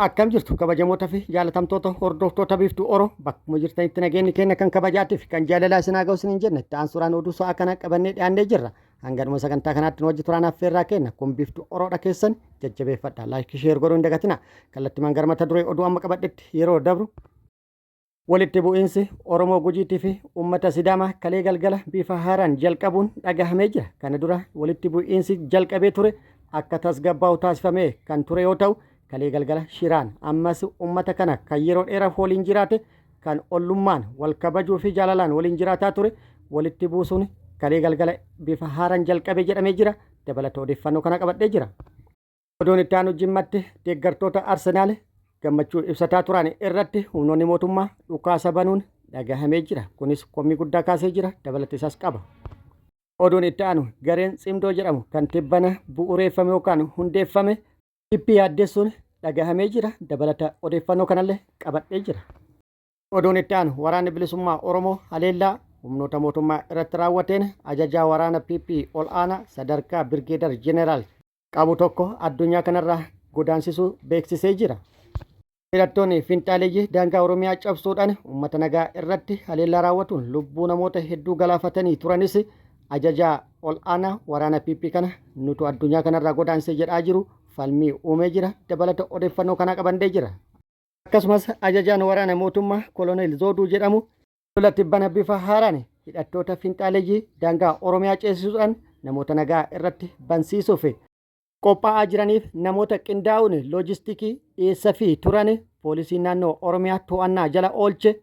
Akkam jirtu kabajamoota fi jaalatamtoota hordoftoota Biiftuu Oro, bakkuma jirtanitti nageenyi keenya kan kabajaatii fi kan jaalalaa isin haa ga'u isiniin jenna. Itti aansuudhaan oduu sa'a kana qabannee dhiyaannee jirra. Hanga dhuma sagantaa kanaatti nu wajji turaan affeerraa keenya. Kun Biiftuu Oroodha, keessan jajjabeeffadha. Like, share godhuu hin dagatina. Kallattimaan gara mata duree oduu amma qabadhetti yeroo dabru, walitti bu'iinsi Oromoo Gujiitii fi uummata Sidaamaa kalee galgala bifa haaraan jalqabuun dhagahamee jira. Kana dura walitti bu'iinsi jalqabee ture akka tasgabbaa'u taasifamee kan ture yoo ta'u, kalee galgala shiraan ammas uummata kana kan yeroo dheeraaf waliin jiraate, kan ollummaan wal kabajuu fi jaalalaan waliin jiraataa ture walitti buusuun kalee galgala bifa haaraan jalqabe jedhamee jira. Dabalata odeeffannoo kana qabadhee jira. Oduun itti aanu, Jimmatti deeggartoota Arsenaal gammachuu ibsataa turan irratti humnoonni mootummaa dhukaasa banuun dhagahamee jira. Kunis komii guddaa kaasee jira. Dabalata isaas qaba. Oduun itti aanu, gareen Tsimdoo jedhamu kan tibbana bu'uureeffame yookaan hundeeffame PP yaaddessuun dhagahamee jira. Dabalata odeeffannoo kanallee qabadhee jira. Oduun itti aanu, waraanni bilisummaa Oromoo haleellaa humnoota mootummaa irratti raawwateen ajajaa waraana PP ol aanaa sadarkaa Birgeedar Jeneraal qabu tokko addunyaa kanarraa godaansisuu beeksisee jira. Hidhattoonni finxaaleeyyii daangaa Oromiyaa cabsuudhaan uummata nagaa irratti haleellaa raawwatuun lubbuu namoota hedduu galaafatanii turanis ajajaa ol aanaa waraana PP kana nutu addunyaa kanarraa godaansee jedhaa jiru falmii uumee jira. Dabalata odeeffannoo kanaa qabandee jira. Akkasumas ajajaan waraana mootummaa Koloneel Zooduu jedhamu lola tibbana bifa haaraan hidhattoota finxaaleeyyii daangaa Oromiyaa ceesisuudhaan namoota nagaa irratti bansiisuuf qophaa'aa jiraniif namoota qindaa'uun loojistikii dhiyeessa fi turan poolisiin naannoo Oromiyaa to'annaa jala oolche,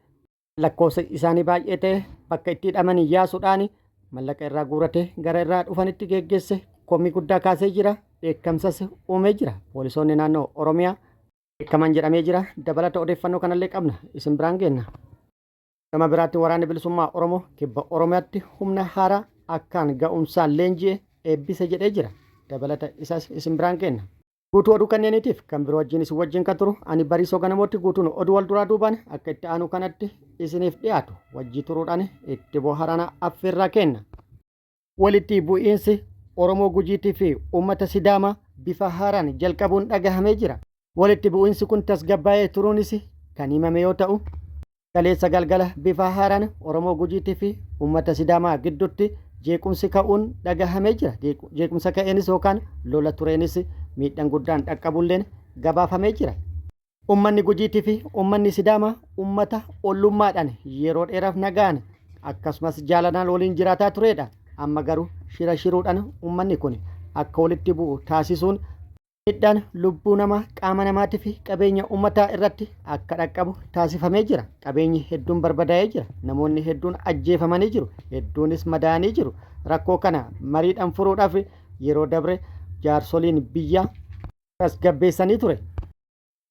lakkoofsa isaanii baay'ee ta'e bakka itti hidhamanii yaasuudhaan mallaqa irraa guuratee gara irraa dhufanitti geggeesse komii guddaa kaasee jira. Dheekkamsas uumee jira. Poolisoonni naannoo Oromiyaa dheekkaman jedhamee jira. Dabalata odeeffannoo kanallee qabna, isin biraan geenna. Gama biraatti waraanni bilisummaa Oromoo kibba Oromiyaatti humna haaraa akkaan ga'umsaan leenji'e eebbise jedhee jira. Dabalata isaas isin biraan geenna. Guutuu oduu kanneeniitiif kan biroo wajjin isin wajjin kan turu ani Bariisoo Ganamootti. Guutuun oduu wal duraa duubaan akka itti aanu kanatti isiniif dhiyaatu wajjii turuudhaan itti bohaarana affeerraa kenna. Walitti bu'iinsi Oromoo Gujiitii fi uummata Sidaamaa bifa haaraan jalqabuun dhagahamee jira. Walitti bu'iinsi kun tasgabbaa'ee turuunis kan himame yoo ta'u, kaleessa galgala bifa haaraan Oromoo Gujiitii fi uummata Sidaamaa gidduutti jeequmsi ka'uun dhagahamee jira. Jeequmsa ka'eenis yookaan lola tureenis miidhaan guddaan dhaqqabulleen gabaafamee jira. Uummanni Gujiitii fi uummanni Sidaamaa uummata ollummaadhaan yeroo dheeraaf nagaan akkasumas jaalalaan waliin jiraataa turedha. Amma garuu shira shiruudhaan uummanni kun akka walitti bu'u taasisuun miidhaan lubbuu namaa, qaama namaatii fi qabeenya uummataa irratti akka dhaqqabu taasifamee jira. Qabeenyi hedduun barbadaa'ee jira. Namoonni hedduun ajjeefamanii jiru. Hedduunis madaa'anii jiru. Rakkoo kana mariidhaan furuudhaaf yeroo dabre jaarsoliin biyyaa tasgabbeessanii ture.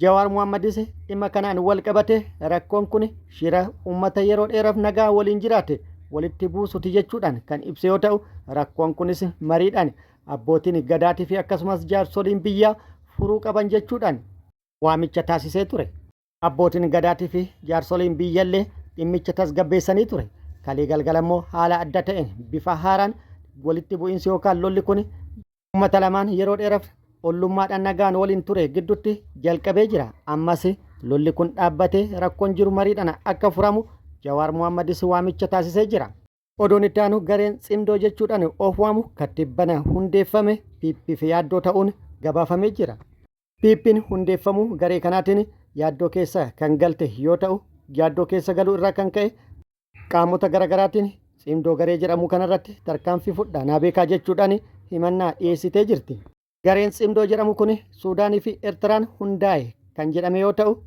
Jawaar Mohammadis dhimma kanaan wal qabate rakkoon kun shira uummata yeroo dheeraaf nagaa waliin jiraate walitti buusuti jechuudhaan kan ibse yoo ta'u, rakkoon kunis mariidhaan abbootiin gadaatii fi akkasumas jaarsoliin biyyaa furuu qaban jechuudhaan waamicha taasisee ture. Abbootiin gadaatii fi jaarsoliin biyyallee dhimmicha tasgabbeessanii ture. Kalee galgala immoo haala adda ta'een bifa haaraan walitti bu'iinsi yookaan lolli kun uummata lamaan yeroo dheeraaf ollummaadhaan nagaan waliin ture gidduutti jalqabee jira. Ammas lolli kun dhaabbatee rakkoon jiru mariidhaan akka furamu Jawaar Mohammadis waamicha taasisee jira. Oduun itti aanu, gareen Tsimdoo jechuudhaan of waamu kan tibbana hundeeffame PP fi yaaddoo ta'uun gabaafamee jira. PP'n hundeeffamuu garee kanaatiin yaaddoo keessa kan galte yoo ta'u, yaaddoo keessa galuu irraa kan ka'e qaamota garaagaraatiin Tsimdoo garee jedhamu kanarratti tarkaanfii fudhaa naa beekaa jechuudhaan himannaa dhiyeessitee jirti. Gareen Tsimdoo jedhamu kun Suudaanii fi Eertiraan hundaa'e kan jedhame yoo ta'u,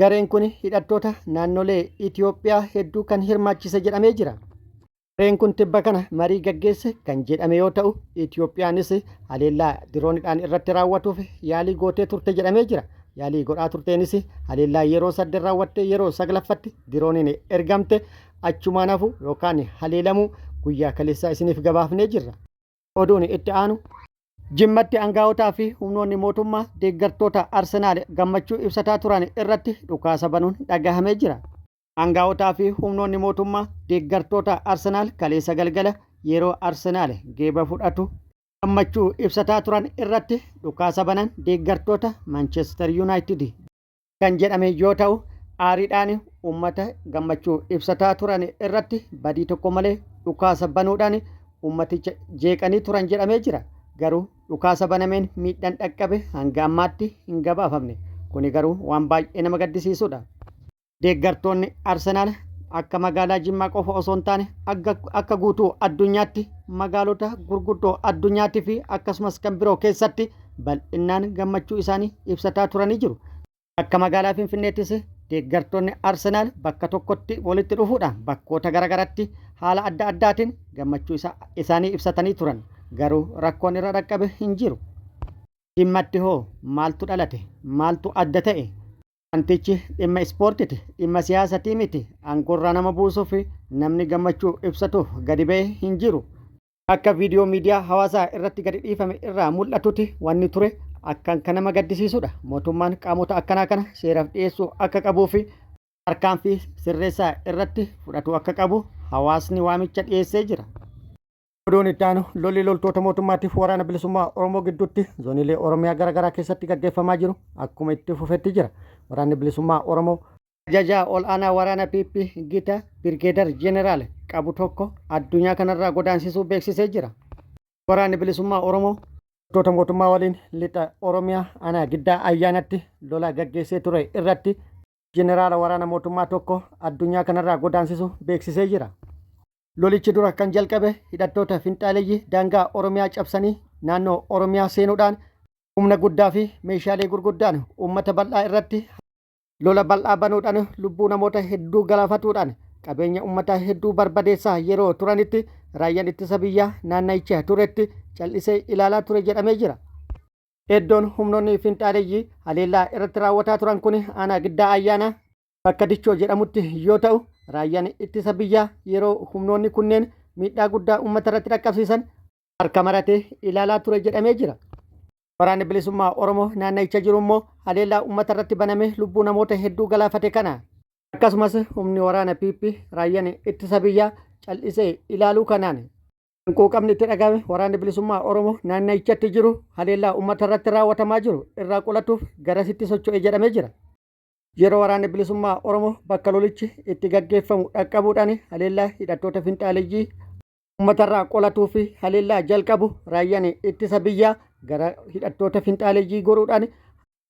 gareen kun hidhattoota naannolee Itoophiyaa hedduu kan hirmaachise jedhamee jira. Gareen kun tibba kana marii gaggeesse kan jedhame yoo ta'u, Itoophiyaanis haleellaa diroonidhaan irratti raawwatuuf yaalii gootee turte jedhamee jira. Yaalii godhaa turteenis haleellaa yeroo saddeet raawwatte yeroo saglaffatti dirooniin ergamte achumaan hafu yookaan haleelamuu guyyaa kaleessaa isiniif gabaafnee jirra. Oduun itti aanu, Jimmatti aangaa'otaa fi humnoonni mootummaa deeggartoota Arsenaal gammachuu ibsataa turan irratti dhukaasa banuun dhagahamee jira. Aangaa'otaa fi humnoonni mootummaa deeggartoota Arsenaal kaleessa galgala yeroo Arsenaal geeba fudhatu gammachuu ibsataa turan irratti dhukaasa banan deeggartoota Manchester United. Kan jedhame yoo ta'u, aariidhaan uummata gammachuu ibsataa turan irratti badii tokko malee dhukaasa banuudhaan uummaticha jeeqanii turan jedhamee jira. Garuu dhukaasa banameen miidhaan dhaqqabe hanga ammaatti hin gabaafamne. Kuni garuu waan baay'ee nama gaddisiisudha. Deeggartoonni Arsenaal akka magaalaa Jimmaa qofa osoo hin taane akka guutuu addunyaatti magaalota gurguddoo addunyaatii fi akkasumas kan biroo keessatti bal'innaan gammachuu isaanii ibsataa turanii jiru. Akka magaalaa Finfinneettis deeggartoonni Arsenaal bakka tokkotti walitti dhufuudhaan bakkoota garaagaratti haala adda addaatiin gammachuu isaanii ibsatanii turan. Garuu rakkoon irra dhaqqabe hin jiru. Jimmatti hoo maaltu dhalate? Maaltu adda ta'e? Wantichi dhimma ispoortiti, dhimma siyaasatii miti. Aangoorraa nama buusuuf namni gammachuu ibsatuuf gadi ba'e hin jiru. Akka viidiyoo miidiyaa hawaasaa irratti gadi dhiifame irraa mul'atutti wanni ture akkaan kan nama gaddisiisudha. Mootummaan qaamota akkanaa kana seeraaf dhiyeessuu akka qabuu fi tarkaanfii sirreessaa irratti fudhatuu akka qabu hawaasni waamicha dhiyeessee jira. Oduun itti aanu lolli loltoota mootummaatiif waraana bilisummaa Oromoo gidduutti zooniilee Oromiyaa garaagaraa keessatti gaggeeffamaa jiru akkuma itti fufetti jira. Waraanni bilisummaa Oromoo ajajaa ol'aanaa waraana PP gita Birgeedar Jeneraal qabu tokko addunyaa kanarraa godaansisuu beeksisee jira. Waraanni bilisummaa Oromoo loltoota mootummaa waliin lixa Oromiyaa aanaa Giddaa Ayyaanatti lola gaggeessee ture irratti jeneraala waraana mootummaa tokko addunyaa kanarraa godaansisuu beeksisee jira. Lolichi dura kan jalqabe hidhattoota finxaaleyyii daangaa Oromiyaa cabsanii naannoo Oromiyaa seenuudhaan humna guddaa fi meeshaalee gurguddaan uummata bal'aa irratti lola bal'aa banuudhaan lubbuu namoota hedduu galaafatuudhaan qabeenya uummataa hedduu barbadeessaa yeroo turanitti raayyaan ittisa biyyaa naanna'icha turetti cal'isee ilaalaa ture jedhamee jira. Iddoon humnoonni finxaaleyyii haleellaa irratti raawwataa turan kun aanaa Giddaa Ayyaanaa bakka Dichoo jedhamutti yoo ta'u, raayyaan ittisa biyyaa yeroo humnoonni kunneen miidhaa guddaa uummata irratti dhaqqabsiisan harka maratee ilaalaa ture jedhamee jira. Waraanni bilisummaa Oromoo naanna'icha jiru immoo haleellaa uummata irratti baname lubbuu namoota hedduu galaafate kana. Akkasumas humni waraana PP raayyaan ittisa biyyaa cal'isee ilaaluu kanaan quuqamni itti dhagahame waraanni bilisummaa Oromoo naanna'ichatti jiru haleellaa uummata irratti raawwatamaa jiru irraa qolatuuf garasitti socho'e jedhamee jira. Yeroo waraanni bilisummaa Oromoo bakka lolichi itti gaggeeffamu dhaqqabuudhaan haleellaa hidhattoota finxaaleyyii uummatarraa qolatuu fi haleellaa jalqabu raayyaan ittisa biyyaa gara hidhattoota finxaaleyyii goruudhaan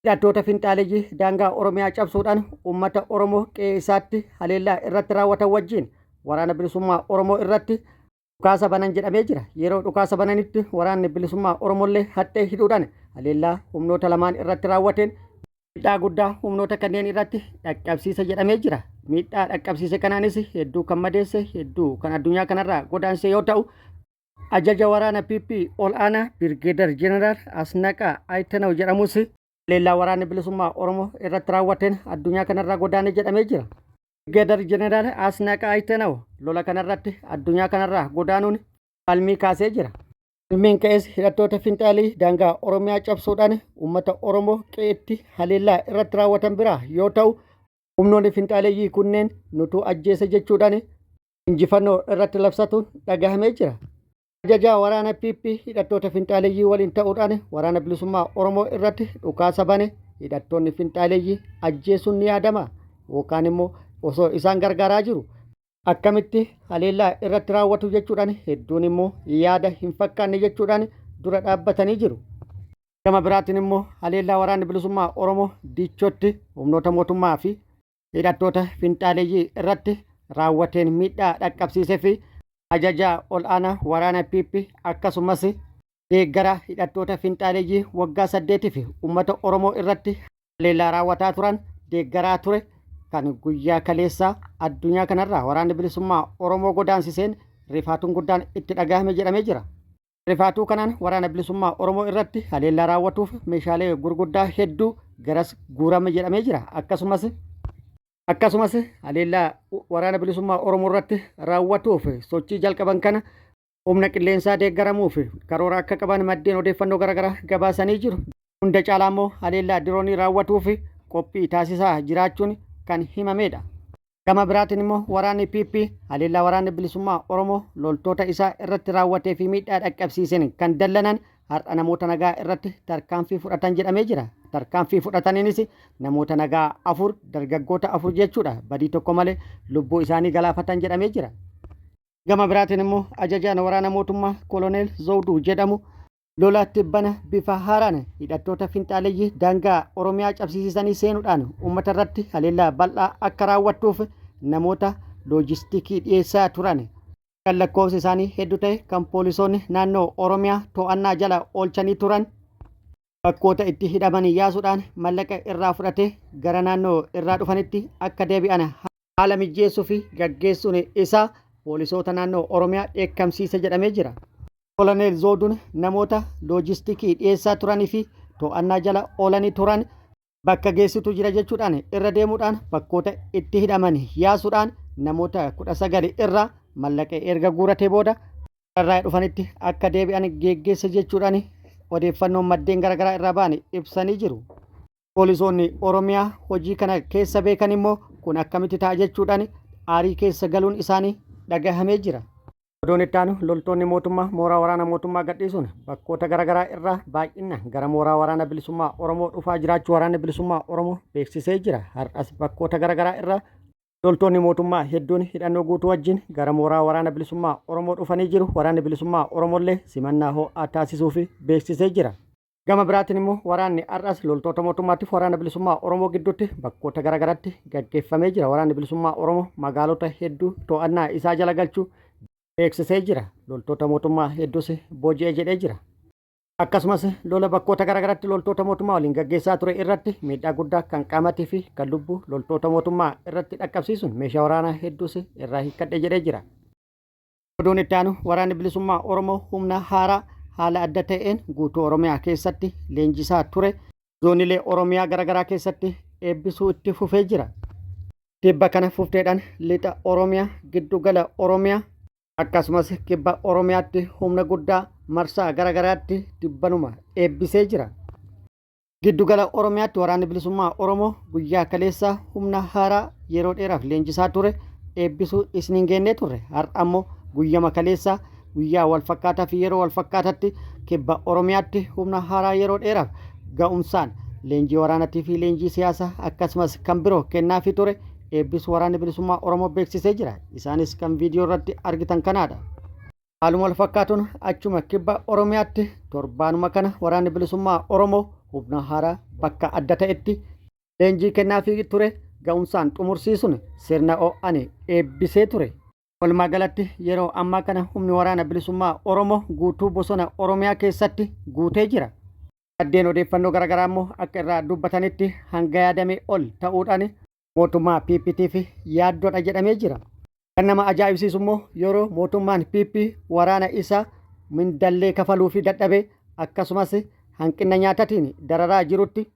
hidhattoota finxaaleyyii daangaa Oromiyaa cabsuudhaan uummata Oromoo qe'ee isaatti haleellaa irratti raawwatan wajjin waraana bilisummaa Oromoo irratti dhukaasa banan jedhamee jira. Yeroo dhukaasa bananitti waraanni bilisummaa Oromollee haxxee hidhuudhaan haleellaa humnoota lamaan irratti raawwateen miidhaa guddaa humnoota kanneen irratti dhaqqabsiise jedhamee jira. Miidhaa dhaqqabsiise kanaanis hedduu kan madeesse hedduu kan addunyaa kanarraa godaanse yoo ta'u ajaja waraana PP ol aanaa Birgeedar Jeneraal Asnaqaa Ayitanaw jedhamus haleellaa waraanni bilisummaa Oromoo irratti raawwateen addunyaa kanarraa godaane jedhamee jira. Birgeedar Jeneraal Asnaqaa Ayitanaw lola kanarratti addunyaa kanarraa godaanuun falmii kaasee jira. Falmiin ka'es hidhattoota finxaalii daangaa Oromiyaa cabsuudhaan uummata Oromoo qe'eetti haleellaa irratti raawwatan biraa yoo ta'u, humnoonni finxaaleeyyii kunneen nutu ajjeese jechuudhaan injifannoo irratti labsatuun dhagahamee jira. Ajajaa waraana PP hidhattoota finxaaleeyyii waliin ta'uudhaan waraana bilisummaa Oromoo irratti dhukaasa bane hidhattoonni finxaaleeyyii ajjeesuun ni yaadama yookaan immoo osoo isaan gargaaraa jiru akkamitti haleellaa irratti raawwatu jechuudhaan hedduun immoo yaada hin fakkaanne jechuudhaan dura dhaabbatanii jiru. Gama biraatiin immoo haleellaa waraanni bilisummaa Oromoo Diichootti humnoota mootummaa fi hidhattoota finxaaleeyyii irratti raawwateen miidhaa dhaqqabsiisee fi ajajaa ol'aanaa waraana PP akkasumas deeggaraa hidhattoota finxaaleeyyii waggaa 8 fi uummata Oromoo irratti haleellaa raawwataa turan deeggaraa ture kan guyyaa kaleessaa addunyaa kanarraa waraanni bilisummaa Oromoo godaansiseen rifaatuun guddaan itti dhagahame jedhamee jira. Rifaatuu kanaan waraana bilisummaa Oromoo irratti haleellaa raawwatuuf meeshaalee gurguddaa hedduu garas guurame jedhamee jira. Akkasumas haleellaa waraana bilisummaa Oromoo irratti raawwatuuf sochii jalqaban kana humna qilleensaa deeggaramuuf karoora akka qaban maddeen odeeffannoo garaagaraa gabaasanii jiru. Hunda caalaa immoo haleellaa diroonii raawwatuuf qophii taasisaa jiraachuun kan himamedha. Gama biraatiin immoo waraanni PP haleellaa waraanni bilisummaa Oromoo loltoota isaa irratti raawwatee fi miidhaa dhaqqabsiiseen kan dallanan har'a namoota nagaa irratti tarkaanfii fudhatan jedhamee jira. Tarkaanfii fudhataniinis namoota nagaa 4 dargaggoota 4 jechuudha badii tokko malee lubbuu isaanii galaafatan jedhamee jira. Gama biraatiin immoo ajajaan waraana mootummaa Koloneel Zawduu jedhamu lola tibbana bifa haaraan hidhattoota finxaaleyyii daangaa Oromiyaa cabsisiisanii seenuudhaan uummata irratti haleellaa bal'aa akka raawwattuuf namoota loojistikii dhiyeessaa turan kan lakkoofsi isaanii hedduu ta'e kan poolisoonni naannoo Oromiyaa to'annaa jala oolchanii turan bakkoota itti hidhaman yaasuudhaan mallaqa irraa fudhatee gara naannoo irraa dhufanitti akka deebi'an haala mijjeessuu fi gaggeessuun isaa poolisoota naannoo Oromiyaa dheekkamsiise jedhamee jira. Koloneel Zooduun namoota loojistikii dhiyeessaa turanii fi to'annaa jala oolanii turan bakka geessitu jira jechuudhaan irra deemuudhaan bakkoota itti hidhaman yaasuudhaan namoota 19 irraa mallaqa erga guuratee booda irraa dhufanitti akka deebi'an geggeesse jechuudhaan odeeffannoon maddeen garaagaraa irraa ba'an ibsanii jiru. Poolisoonni Oromiyaa hojii kana keessa beekan immoo kun akkamitti ta'a jechuudhaan aarii keessa galuun isaanii dhagahamee jira. Oduun itti aanu loltoonni mootummaa mooraa waraana mootummaa gadhiisuun bakkoota garaagaraa irraa baay'inaan gara mooraa waraana bilisummaa Oromoo dhufaa jiraachuu waraanni bilisummaa Oromoo beeksisee jira. Har'as bakkoota garaagaraa irraa loltoonni mootummaa hedduun hidhannoo guutuu wajjin gara mooraa waraana bilisummaa Oromoo dhufanii jiru. Waraanni bilisummaa Oromoollee simannaa ho'aa taasisuuf beeksisee jira. Gama biraatiin immoo waraanni har'as loltoota mootummaatiif waraana bilisummaa Oromoo gidduutti bakkoota garaagaraatti gaggeeffamee jira. Waraanni bilisummaa Oromoo magaalota hedduu to'annaa isaa jala galchuu beeksisee jira. Loltoota mootummaa hedduus booji'ee jedhee jira. Akkasumas lola bakkoota garaagaraatti loltoota mootummaa waliin gaggeessaa ture irratti miidhaa guddaa kan qaamatii fi kan lubbuu loltoota mootummaa irratti dhaqqabsiisuun meeshaa waraanaa hedduus irraa hiikkadhe jedhee jira. Oduun itti aanu waraanni bilisummaa Oromoo humna haaraa haala adda ta'een guutuu Oromiyaa keessatti leenjisaa ture zoonilee Oromiyaa garaagaraa keessatti eebbisuu itti fufee jira. Tibba kana fufteedhaan lixa Oromiyaa, giddugala Oromiyaa akkasumas kibba Oromiyaatti humna guddaa marsaa garaagaraatti tibbanuma eebbisee jira. Giddugala Oromiyaatti waraanni bilisummaa Oromoo guyyaa kaleessaa humna haaraa yeroo dheeraaf leenjisaa ture eebbisuu isiniin geennee turre. Har'a ammoo guyyama kaleessaa guyyaa wal fakkaataa fi yeroo wal fakkaataatti kibba Oromiyaatti humna haaraa yeroo dheeraaf ga'umsaan leenjii waraanatii fi leenjii siyaasaa akkasumas kan biroo kennaafii ture eebbisuu waraanni bilisummaa Oromoo beeksisee jira. Isaanis kan viidiyoo irratti argitan kanaadha. Haaluma wal fakkaatuun achuma kibba Oromiyaatti torbaanuma kana waraanni bilisummaa Oromoo humna haaraa bakka adda ta'etti leenjii kennaafii ture ga'umsaan xumursiisuun sirna ho'aan eebbisee ture. Walumaa galatti yeroo ammaa kana humni waraana bilisummaa Oromoo guutuu bosona Oromiyaa keessatti guutee jira. Maddeen odeeffannoo garaagaraa immoo akka irraa dubbatanitti hanga yaadame ol ta'uudhaan mootummaa PPTf yaaddoodha jedhamee jira. Kan nama ajaa'ibsiisu immoo yeroo mootummaan PP waraana isaa mindallee kafaluufi dadhabee akkasumas hanqina nyaatatiin dararaa jirutti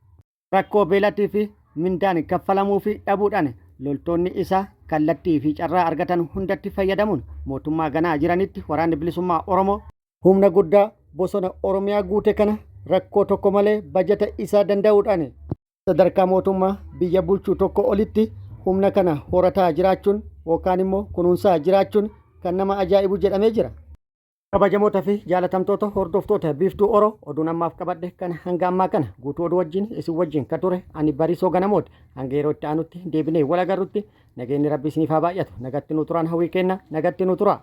rakkoo beelatii fi mindaan kaffalamuufi dhabuudhaan loltoonni isaa kallattii fi carraa argatan hundatti fayyadamuun mootummaa ganaa jiranitti waraanni bilisummaa Oromoo humna guddaa bosona Oromiyaa guute kana rakkoo tokko malee bajata isaa danda'uudhaan sadarkaa mootummaa biyya bulchuu tokko olitti humna kana horataa jiraachuun yookaan immoo kunuunsaa jiraachuun kan nama ajaa'ibu jedhamee jira. Kabajamoota fi jaalatamtoota hordoftoota Biiftuu Oro oduun ammaaf qabadhe kan hanga ammaa kana guutuu oduu wajjin isin wajjin ka ture ani Bariisoo Ganamooti. Hanga yeroo itti aanutti deebinee wal agarrutti nageenyi Rabbi isiniif haa baay'atu. Nagatti nu turaan hawwii kenna nagatti nu tura.